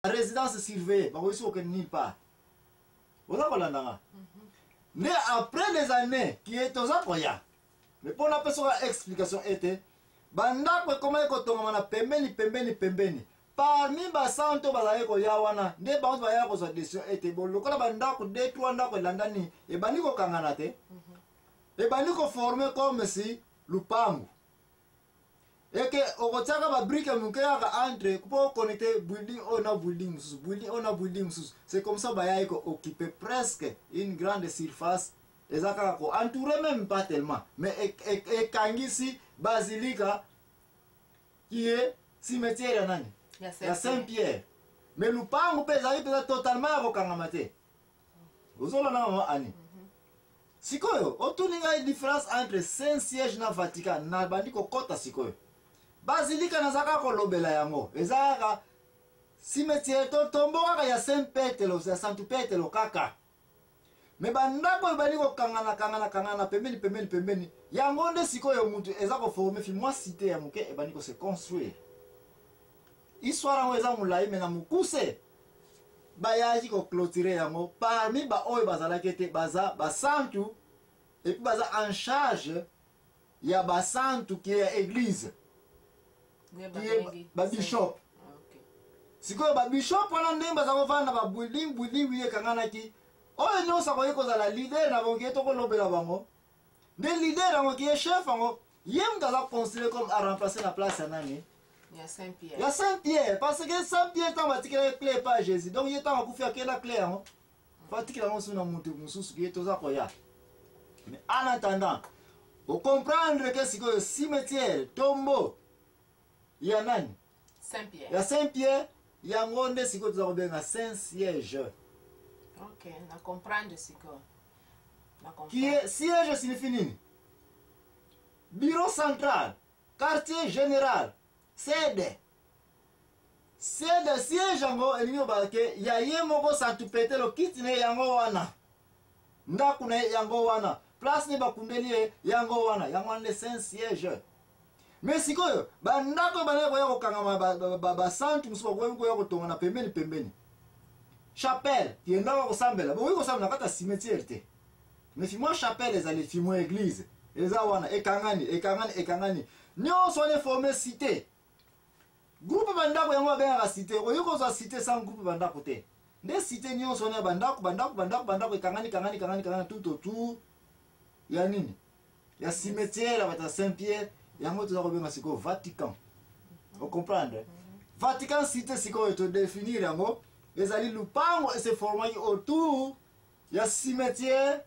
Résidence surveillée, bakoki soki kokende nulle part. Oza kolanda nga? Nde après les années kie toza koya, mais mpo napesa oka explication ete bandako ekomaki kotongama na pembeni pembeni pembeni, parmi basanto bazalaki koya wana, nde bango bayaka kozwa décision ete bo lokola bandako de trois ndako elandani ebandi kokangana te, ebandi koforme comme si lupangu eke okotiaka babrike moke kaka entre mpo oconnecte building oyo na building mosusu, building oyo na building mosusu. C'est comme ça bayaki kooccupe presque une grande surface. Eza kaka koentoure, même pas tellement, mais ekangisi basilika qui est cimetière ya nani? Ya Saint Pierre. Mais lupangu mpe ezali mpenza totalement ya kokangama te. Ozolanda, mama Ani? Sikoyo otuni ngai différence entre Saint Siège na Vatican. Nabandi kokɔta sikoyo basilika, naza kaka kolobela yango, eza kaka cimetière to tombo kaka ya Saint Petelo, ya Santu Petelo kaka. Mais bandako ebandi kokangana kangana kangana pembeni pembeni pembeni, yango nde sikoyo mutu eza koforme fi mwa cité ya moke ebandi kose construire. Histoire yango eza molai, mais na mokuse, bayaki koclôturer yango parmi baoyo bazalaki ete baza basantu, et puis baza en charge ya basantu ke ya église, babishop. Sikoyo babishop wana, ndenge baza kovanda na babuilding building wi ekanganaki, oyo nyonso akoki kozala leader na bango, kie tokolobela bango nde leader yango, kie chef yango, ye moto aza considéré comme aremplace na place ya nani? Ya Saint Pierre. Ya Saint Pierre, parce que Saint Pierre, ntango batikelaki clé epa ya Jésus, donc ye ntango akufi, akenda clé yango, batikela yango mosusu na moto mosusu ye toza koya. Mais en attendant, ocomprendre ke sikoyo cimetière, tombo ya nani? Saint Pierre. Ya Saint Pierre, yango nde sikoyo toza kobenga Saint Siège. Ok, na comprendre sikoyo. Na Qui est siège signifie nini? Bureau central, quartier général, sede. Sede, siège yango elingi kobala ke ya ye moko Santu Petelo, kiti na ye yango wana, ndako na ye yango wana, place ne bakundeli ye yango wana, yango wana nde Saint Siège. Mais sikoyo bandako ebandaki koya kokangama, basantu mosusu bakoki koya kotonga na pembeni pembeni chapelle, ye ndako kosambela. Bokoki kosambela na kati ya cimetière te, mais fi mwa chapelle ezali, fi mwa église eza wana, ekangani ekangani ekangani nyonso wana eforme cité, groupe bandako, yango babengaka cité. Okoki kozwa cité sans groupe bandako te. Nde cité nyonso wana ya bandako bandako bandako bandako ekangani kangani kangani kangani tout autour ya nini? Ya cimetière ya bato ya Saint Pierre. Yango toza kobenga sikoyo Vatican. Ocomprendre? Vatican Cité sikoyo todéfinir yango, ezali lupango ese formaki autour ya cimetière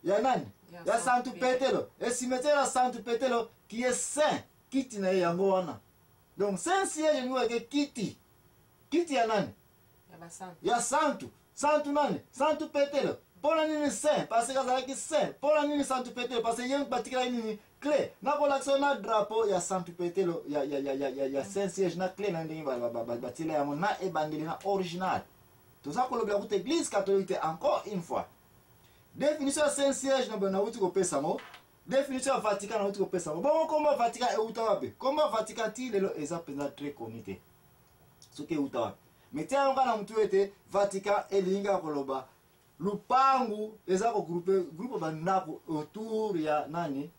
ya nani? Ya Santu Petelo. E cimetière ya Santu Petelo qui est saint, kiti na ye yango wana. Donc Saint Siège elingi oyeke kiti, kiti ya nani? Ya santu. Santu nani? Santu Petelo. Mpona nini saint? Parce que azalaki saint. Mpona nini Santu Petelo? Parce que ye batikelaki nini? Clé. Nakolakisa na drapeau ya Santu Petelo, ya Saint Siège, na clé na ndenge batiela yango na ebandeli na original. Toza kolobela kuta église catholique te. Encore une fois, définition ya Saint Siège na nauti kopesa yango, définition ya Vatican nauti kopesa yango. Bongo kombo Vatican euta wapi? Kombo Vatican ti lelo eza mpenza très connu te soki euta wapi, mais tia yango kaka na motu ete Vatican elingi kaka koloba lupangu eza kogroupe groupe bandako autour ya nani?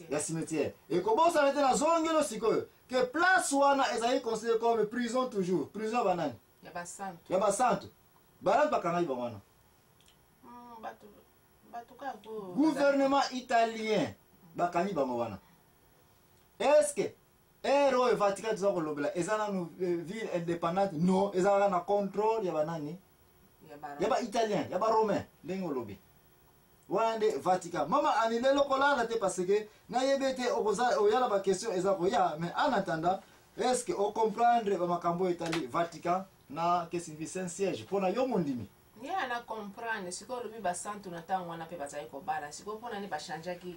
Ya cimetière. Ekobosana te, nazongelo sikoyo ke place wana ezali considéré comme prison, toujours prison ya banani? Ya basantu. Banani bakangaki bango wana? Gouvernement italien bakangi bango wana. Est-ce ere oyo Vatican toza kolobela eza nanu ville indépendante? Non, eza kaka na contrôle ya banani? Ya baitalien, ya baromain, ndenge olobi wana nde Vatican. Mama Ani, lelo kolala te, parce que nayebi ete oya na baquestion eza koya. Mais en attendant, est ce que ocomprendre bamakambo oyo etali Vatican na que signifie Saint Siège mpona yo mondimi? Ye ana comprendre sikoyo. Olobi basantu na ntango wana mpe bazali kobala. Sikoyo mpona nini bachangeaki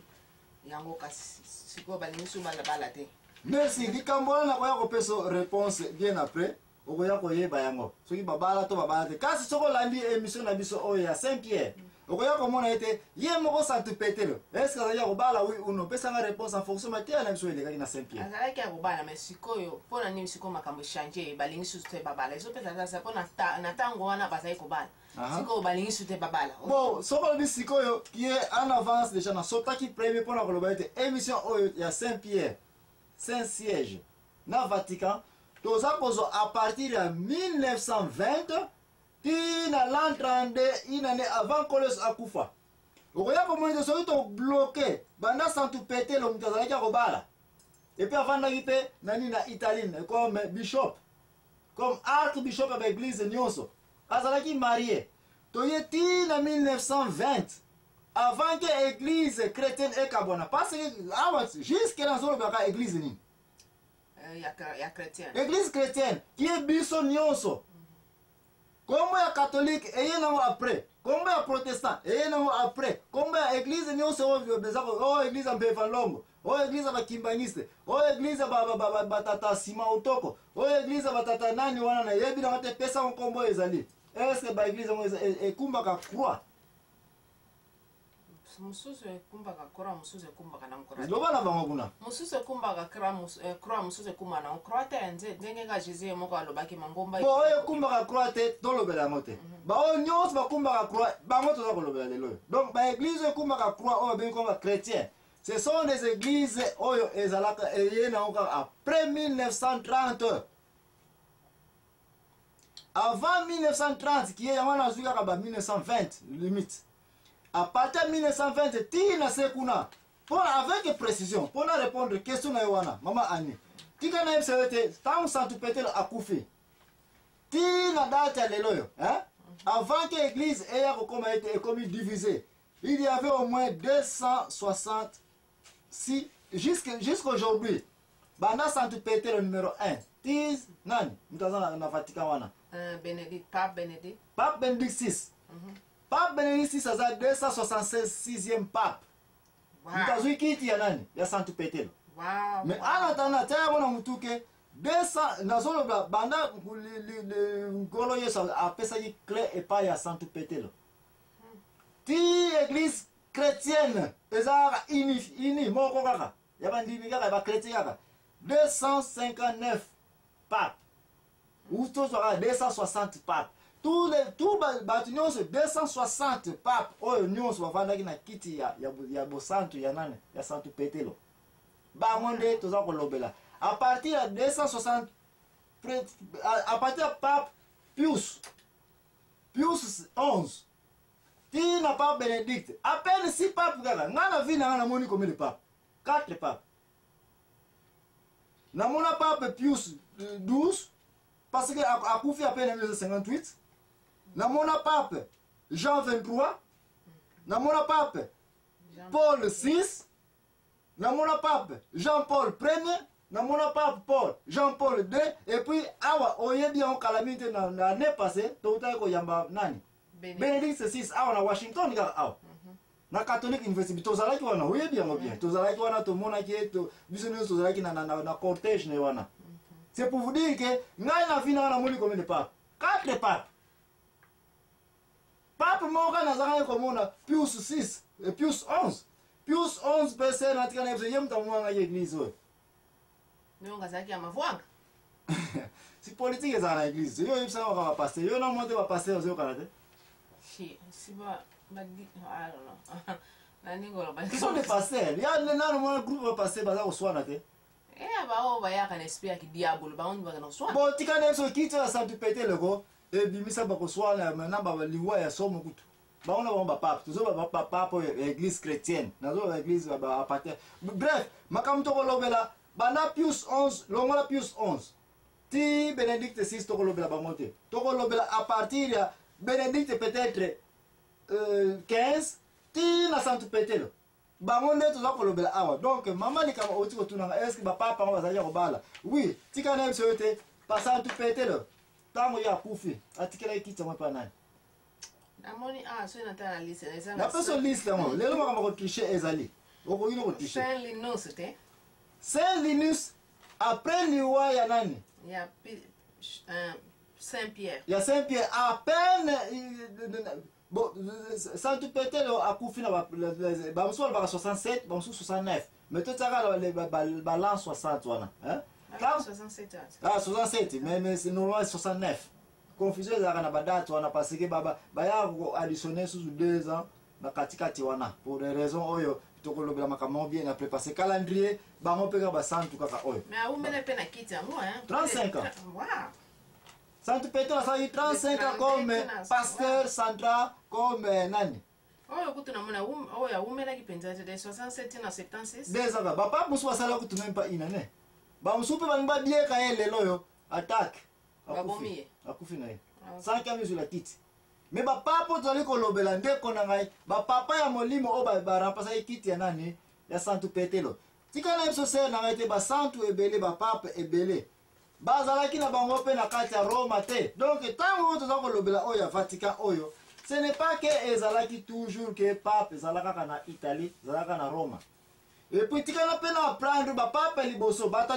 yango? Kasi sikoyo balingi so balabala te. Merci. Likambo wana nakoya kopesa réponse bien après. Okoya koyeba yango soki babala to babala te. Kasi soki olandi émission na biso oyo ya Saint Pierre. Okoya komona ete ye moko Santu Petelo, est-ce que azalaki ya kobala, oui ou non? Pesa nga réponse en fonction mateya na biso elekaki na Saint Pierre. Azalaki ya kobala, mais sikoyo mpo na nini sikoyo makambo echange, balingi susu te babala? Ezopesa sasa mpo na ntango wana bazali kobala, sikoyo balingi susu te babala. Bon, soki olobi sikoyo qui est en avance déjà, nasotaki premier mpona koloba ete émission oyo ya Saint Pierre, Saint Siège na Vatican, toza kozwa à partir ya 1920 ti na l'an 32, une année avant Nkolo Yesu akufa. Okoya komona ete soki tobloke banda Santu Petelo, moto azalaki ya kobala, et puis avandaki mpe nani na Italie comme bishop, comme archbishop ya baeglise nyonso, azalaki marié. Toye ti na 1920, avant que église chrétienne ekabwana, parce que awa jusque nazolobaka église nini? Ya chrétienne. Église chrétienne kie biso nyonso. Kombo ya catholique eye nango après, kombo ya protestant eye nango après, kombo ya église nyonso oyo eza, oyo église ya Mpeva Longo, oyo église ya bakimbanguiste, oyo église ya batata nsima otoko, oyo église ya batata nani wana nayebi nango te, pesa ngo nkombo oyo ezali. Est-ce baéglise yango ekumbaka croix? Mosusu ekumbaka croix, mosusu ekumbaka nango croix. Loba na bango kuna. Mosusu ekumbaka croix, mosusu ekumbaka nango croix te. Ndenge ka Jésus ye moko alobaki mangomba. Bo oyo ekumbaka croix te, tolobela yango te. Baoyo nyonso bakumbaka croix, bango toza kolobela lelo oyo. Donc baéglise oyo ekumbaka croix, oyo babengi komba chrétien, ce sont des églises oyo ezalaka eye nango kaka après 1930. Avant 1930 kie yango wana azwi kaka ba 1920 limite. À partir ya 1920 ti na se kuna, mpona avec précision, mpona répondre question na yo wana, mama Ani, tika nayebisa yo te, ntango Santu Petelo akufi ti na date ya lelo oyo, hein? Avant que église eya kokoma ete ekomi divisé, il y avait au moins 266 jusqu'aujourd'hui. Banda Santu Petelo numéro 1 ti nani moto aza na Vatican wana? Bénédict, pape Bénédict. Pape Bénédict 6. Pape Bénédict 6 aza 266e pape. Moto azwi kiti ya nani, ya Santu Petelo. Mais en attendant, tia yango na mutu ke 200, nazoloba banda Nkolo Yesu apesaki clé epai ya Santu Petelo ti église chrétienne eza kaka uni moko kaka ya bandimi, kaka ya bachrétien, kaka 259 pape ou tozwaka 260 pape. Tous les tout bato nyonso, 260 pape oyo nyonso bavandaki na kiti ya bosantu ya nani, ya Santu Petelo, bango nde toza kolobela à partir ya 260, à partir ya pape Pius 11 ti na pape Bénédicte, à peine six pape kaka. Ngai na vie na ngai namoni combien de pape? Quatre pape. Namona pape Pius 12, parce que akufi à peine 1958. Namona pape Jean 23, namona pape Paul 6, namona pape Jean Paul Premier, namona pape Paul Jean Paul 2, et puis awa oyebi yango kala mingi te, na année passée toutaki koyamba nani? Bénédicte 6 awa na Washington kaka awa na Catholic University. Tozalaki wana, oyebi yango bien, tozalaki wana, tomonaki ye, biso nyonso tozalaki na cortège na ye wana. C'est pour vous dire que ngai na vie na nga namoni combien de pape? Quatre pape. Pape moko kaka nazalaki komona, Pius 6 et Pius 11. Pius 11 mpe se natika na biso ye moto amomangaki église oyo. Ndongo azalaki ya mavwanga. Si politique ezala na église, yo oyebisaka kaka bapaster, yo na mwa te, bapaster ozokana te. Si ba I don't know na ndenge oloba. Ce sont des pasteurs ya nano mwana groupe ya pasteur baza koswana te. Baoyo bayaka na esprit ya kidiabolo, bango nde bakenda koswana. Bon, tika na biso kiti ya Santu Petelo ebimisa bakoswana na baliwa ya somo kutu. Bango na bango bapape, tozoba bapape oyo ya église chrétienne, nazoba baéglise bapater. Bref, makambo tokolobela banda Pius 11, longola Pius 11 ti Bénédicte 6, tokolobela bango te. Tokolobela à partir ya Bénédicte peut-être 15 ti na Santu Petelo. Bango nde toza kolobela awa. Donc mama, likambo outi kotunanga, est ce que bapapa yango bazalaki ya kobala? Oui, tika na biso yo te, Santu Petelo ntango ye akufi atikelaki kiti yango epa nani? Namoni ah, soki natala na liste eza na Napesa liste yango lelo. Makambo kotriche ezali, okoki no kotriche. Saint Linus te? Saint Linus après liwa ya nani? Ya Saint Pierre. Ya Saint Pierre, à peine. Bon, Santu Petelo akufi na bamosusu balobaka 67, bamosusu 69, mais totiaka ba l'an 60 wana, hein? 67. Ah, 67, mais c'est normalement 69. Confusion ezalaka na badate wana parce que bayaka koadditionne susu 2 ans na katikati wana pour des raisons oyo tokolobela makambo yango bien après, parce que calendrier bango mpe kaka basantu kaka oyo. Mais awumela mpe na kiti yango, hein? 35 ans. Wow. Santu Petelo asalaki 35 ans comme pasteur central, comme nani. Oyo kutu namona oyo awumelaki mpenza te, de 67 na 76. 2 ans. Bapapa mosusu basalaki kutu même pas une année. Bamosusu mpe balingi babieka ye lelo oyo attaque. Babomi ye. Akufi na ye 5 ans la kiti. Mais bapapa oyo tozali kolobela, ndeko na ngai, bapapa ya molimo oyo baremplaçaki kiti ya nani, ya Santu Petelo. Tika na biso sere na ngai te, basantu ebele, bapapa ebele bazalaki na bango mpe na kati ya Roma te. Donc ntango oyo toza kolobela oyo ya Vatican oyo, ce n'est pas que ezalaki toujours que pape ezalaka kaka na Italie, ezalaka na Roma. Et puis tikala mpe na apprendre bapapa liboso bato.